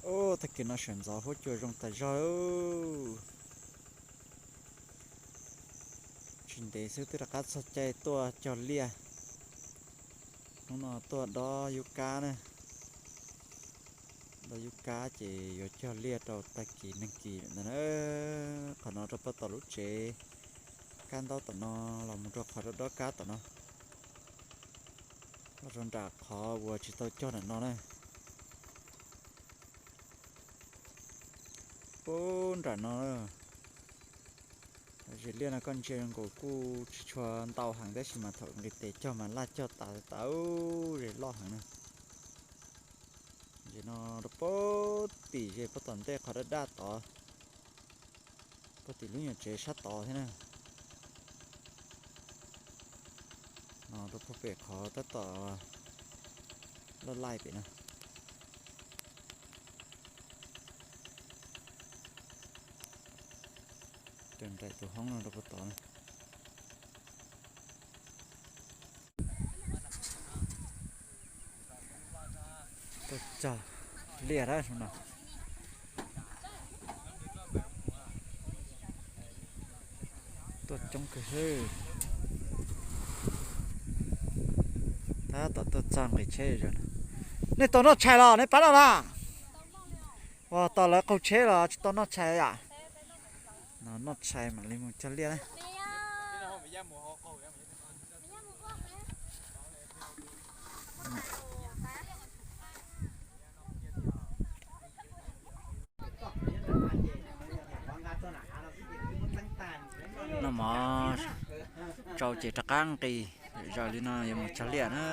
Tag kis no sawv ntxov huab cua zoo tas zog. Tsis ntev xwb twb rov qab txog caij tuaj cog liaj. Hnub no tuaj dob yub kab na. Dob yub kab ces yuav cog liaj rau tag kis neeg kis lawm ntag na. Qhov no rau puag tom lub tsev kab ntaub tom no los mus rau qhov dob kab tom no. Los rau nram qhov uas tsis tau cog nram no na. Pub nram no, zes liaj no koj ntsia nkaus kuj tsis tshua ntau heev tab sis mas thaum nqis tes cog mas laj cog tas tas, zes loj heev na. Zes no rau puag tim zes puag tom ntej qhov daj daj tod, puag tim lub nyuam tsev sab tod thiab na. No rau puag pem qhov tab tom loj laij pem no. Raws nraim tus hoob no rau puag tod na. Tuaj cog liaj na no. Tuaj coob kawg hwb. Tab tom tuaj txog nqis tsheb. Nej tau noj tshais los nej pab no na? Ua tau lawv qaug tsheb los tsis tau noj tshais yom? No noj tshais mam li mus cog liaj na. Noj mov tsau ces rov qab nqis, zaws li no yuav mus cog liaj na.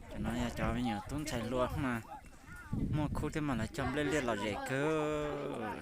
Cov no yog cov me nyuam tub ntxhais hluas mas muaj khub thiab mas lawv cog nplej liaj lom zem kawg.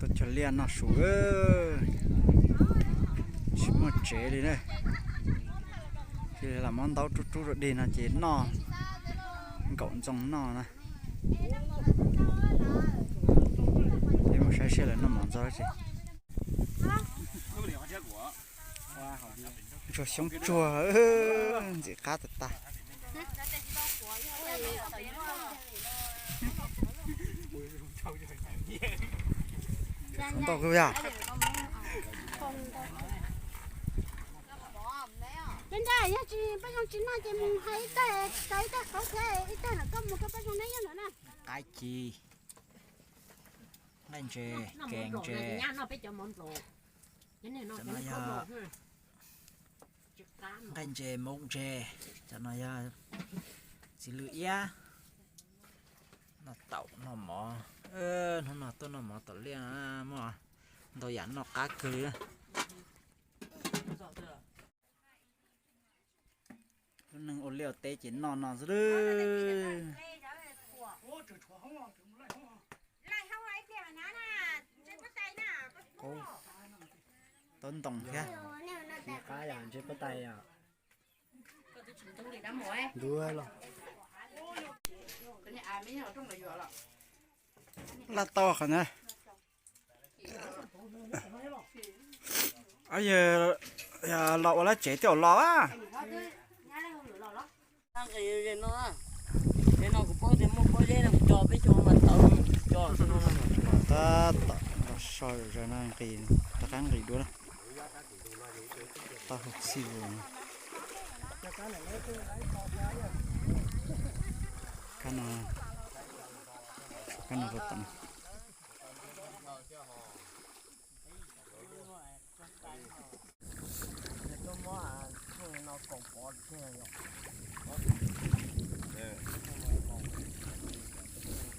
Tuaj cog liaj noj su, tsis muaj tsev li na. Cia li lam muab ntaub rub rub rau dej no ces noj nkaum ntxoov noj na. Peb mus saib seb lawv noj mov ntxov tsi. Ntsuag xyoob tsuag, ntxim qab tag tag. Ntau kawg yam. Li ntawd yog tsis Paj Zoo tsis noj ces mus hais ib tag, tso ib tag qauv thiab ib tag lawm koj mus rau Paj Zoo neb yog lawm na. Qaib ci, nqaij ntses, kev ntses. Cov no yog nqaij ntses, moob ntses. Cov no yog txiv lws iab. Noj taum noj mov, hnub no tuaj noj mov tom liaj muaj ntau yam noj qab kawg li. Lub neej ua liaj ua teb ces noj no xwb. Qub, taub ntoo thiab. Ntuv los. Laj tau qhov na. Yog los ua lab tsev twb los a. Tab tom los so zaws no nqis, rov qab nqis dua na. Tau hauv txhij. Kab no, kab no rau tom no. Kaus pov thiab yog.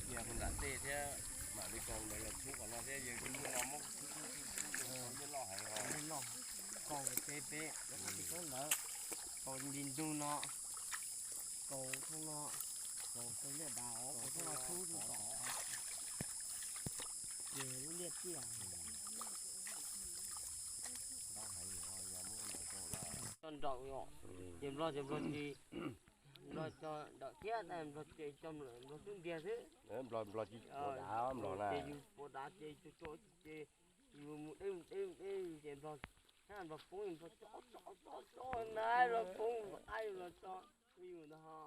Cia nram tej thiab mam li kaus ntawd los txhub qhov no thiab yog txhub no muab txhub txhub txhub txhub txhub loj heev os. Loj, kaus pem pem, kaus li ntug no, kaus thoob no, kaus tej liaj dav os, kaus thoob no txhub rau tom. Ces lub liaj tiaj. Toj nraum os, ces nplog ces nplog tsis, nplog cog nraum thiab, nplog ces cog nplog xub ntiag xwb. Nplog nplog tsis pov dav, nplog na ces yus pov dav ces tso tso ces yus mus deb mus deb mus deb ces nplog, nplog poob, nplog tso tso tso tso na, nplog poob, qaib los tso yus ntag ho.